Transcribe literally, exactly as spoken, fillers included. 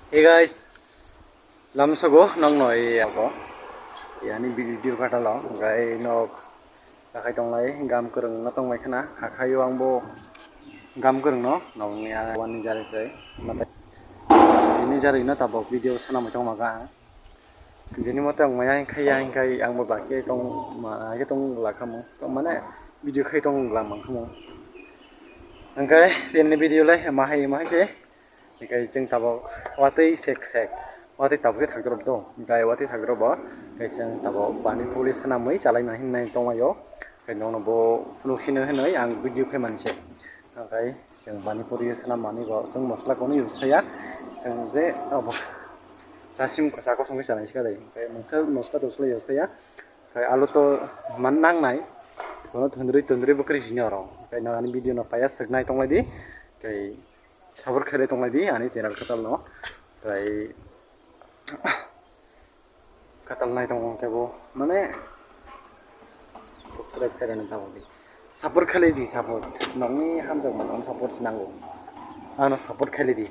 Hey guys, lamsogo nokno i abo. Yani video katalo, gai nok takai tonglai, gam kwrwng no tongmai khna, hakhayo angbo gam kwrwng no, nokni ani jari sai, natai ini jari no tabok video sanamai tongma ga ang. Bini mote ang maya hingkhai ya hingkhai angbo bakhe tong ma khe tong lakhamu, tong mane video khai tong lamang khamu. Hingkhai ini video lai ma hai ma hai se. Hingkhai chwng tabok watwi sek sek, watwi tabok khe thakdrop do, hingkhai watwi thakdrop bo, hingkhai chwng tabok pani puri swnamwi chalaina hinwi tongmaio. Hingkhai nokno bo phunuk sino hinwi ang video khai manse. Hingkhai chwng pani puri swnam mani bo chwng mosla kono use khaiya, chwng je abo chasim kwchak kosong khe chanai sikha dai, hingkhai mungsa mosla tosla use khaiya. Hingkhai alu to man nangnai, kono thundri tundri bo kwrwi sini oro. Hingkhai nang ani video no paiya swknai tonglaidi, hingkhai Support khailai tonglaidi ani channel kwtal no, tei kwtal nai tongo kebo mane subscribe khailai nang tabok di, support khailai di, support nokni hamjak mano support se nango, ano support khailai di.